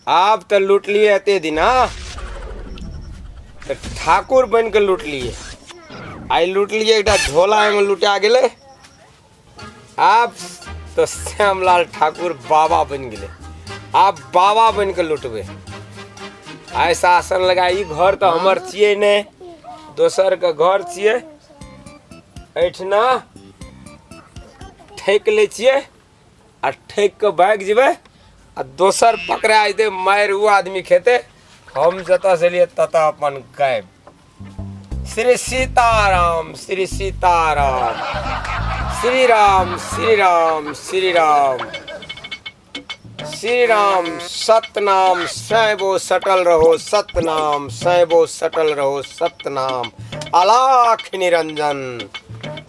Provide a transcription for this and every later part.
आब तऽ लुटलियै एते दिना तऽ ठाकुर बनि कऽ लुटलियै। आइ लुटलियै एकटा झोला एहिमे लुटा गेलै। आब तऽ श्यामलाल ठाकुर बाबा बनि गेलै, आब बाबा बनि कऽ लुटबै। आइ शासन लगा ई घर तऽ हमर छियै नहि, दोसरके घर छियै। एहिठिना ठकि लै छियै आ ठकि कऽ भागि जेबै आ दोसर पकड़ा जेतै, मारि ओ आदमी खेतै, हम जतऽसँ एलियै ततऽ अपन गायब। श्री सीताराम, श्री सीताराम, श्री राम, श्री राम, श्री राम, श्री राम। सतनाम सैबो सटल रहो, सतनाम सैबो सटल रहो, सतनाम। अलाख निरंजन,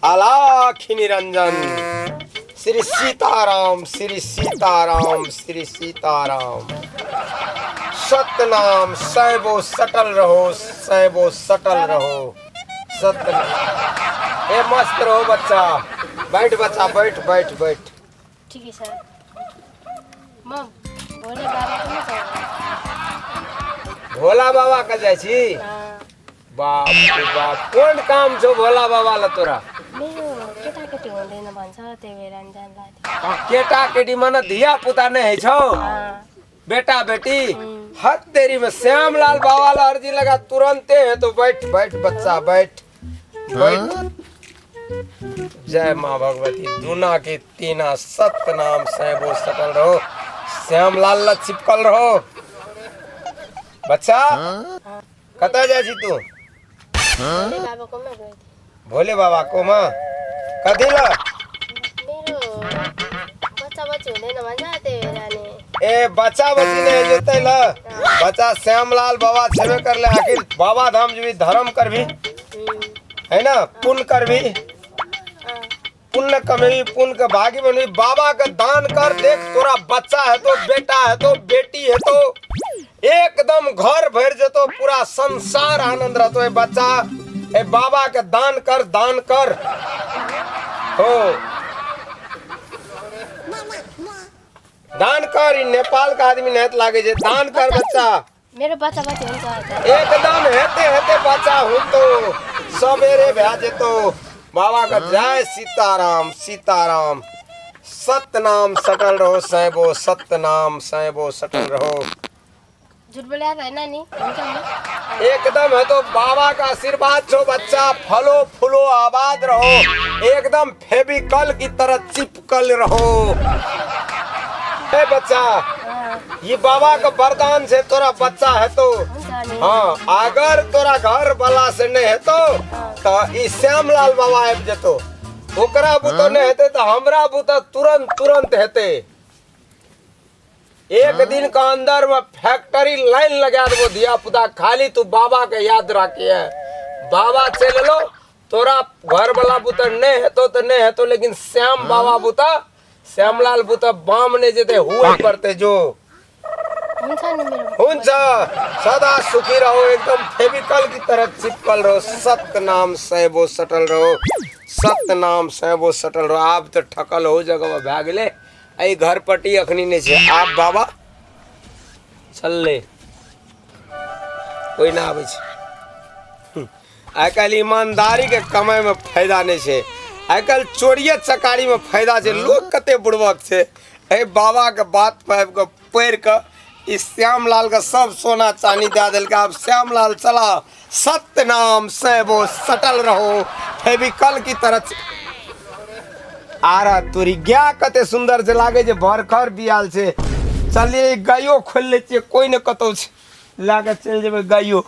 अलाख निरंजन। श्री सीताराम, श्री सीताराम, श्री सीताराम। सतनाम सैबो सटल रहो, सैबो सटल रहो, सतनाम। ए मस्त रहो बच्चा, बैठ बच्चा, बैठ बैठ बैठ। ठिकै छ। म भोले बाबा पनि जाउँ। भोला बाबा के जाइ छी? बाप रे बाप, कोन काम छौ भोला बाबा ल तोरा? मेरो केटाकेटी हुँदैन भन्छ, त्यही भएर अनि जानु लाग्थ्यो। केटाकेटी माने धिया पुता नहि होइ छौ? बेटा बेटी? हद देरी में श्यामलाल बाबा ला अर्जी लगा तुरंते है तो बैठ बैठ बच्चा, बैठ बैठ। जय माँ भगवती, दूना के तीना, सतनाम सैबो सटल रहो, श्यामलाल ला चिपकल रहो। बच्चा, कतऽ जाइ छी तू? भोले बाबाकोमा गएको थिएँ। भोले बाबा कोमा कथी ल? मेरो बच्चा बच्ची हुँदैन भन्छ, त्यही भएर अनि। ए बच्चा बच्ची नहीं जेतै ल बच्चा, श्यामलाल बाबा छेबे करले। आखिर बाबा धाम जेबी, धर्म करबी है ना, पुण्य करबी, पुण्य कमेबी, पुण्य के भागी बनबी। बाबा के दान कर, देख तोरा बच्चा है तो, बेटा है तो, बेटी है तो, एकदम घर भर जेतो, पूरा संसार आनंद रहतो। ए बच्चा, ए बाबा के दान कर, दान कर हो, दान कर। ई नेपाल के आदमी नहीं लागे छै। दान कर बच्चा। मेरो बच्चा बच्ची हुन्छ त। एकदम हेते हेते बच्चा हो तो सवेरे भए जेतो। बाबा का जय सीताराम, सीताराम। सतनाम सटल रहो सैबो, सतनाम सैबो सटल रहो। झुट बोले त होइन नि, हुन्छ नि? एकदम है तो बाबा का आशीर्वाद छो बच्चा, फलो फूलो आबाद रहो, एकदम फेविकॉल की तरह चिपकल रहो। ए बच्चा, ये बाबा का वरदान से तोरा बच्चा है तो। हाँ, अगर तोरा घर वाला से नहीं है तो ई श्यामलाल बाबा आबि जेतो, ओकरा बुतो नहीं हेते तो हमरा बुतो तुरंत तुरंत हेते। एक दिन के अंदर में फैक्ट्री लाइन लगा देबो धिया पुता, खाली तू बाबा के याद रखिए। बाबा चलि एलो तोरा घर वाला बुता नहीं हेतो तो नहीं हेतो, लेकिन श्याम बाबा बुता, श्यामलाल बुता बाम नहीं जेते हुए पड़ते जो हुन्छ नि मेरो। हुन्छ, सदा सुखी रहो, एकदम फेविकॉल की तरह चिपकल रहो। सतनाम सैबो सटल रहो, सतनाम सैबो सटल रहो। आब तऽ ठकल हो जगह भए गेलै। एहि घर पट्टी अखनी नहि छै। आब बाबा चललै, कोइ नहि आबै छै। आइ काल्हि ईमानदारीके कमाइमे फायदा नहि छै, आइ काल्हि चोरिये चकारीमे फायदा छै। लोक कते बुड़बक छै। एहि बाबाके बात पर आबि कऽ पढ़ि कऽ ई श्यामलालके सब सोना चानी दए देलकै। आब श्यामलाल चला, सत्यनाम सैबो सटल रहो, फेविकल की तरह। आरा तोरी गाय कते सुंदर छै, लागे छै भरखर बियाल छै। चलिए गायो खोलि लै छियै, कोइ ने कतौ छै, लए कऽ चलि जेबै गायो।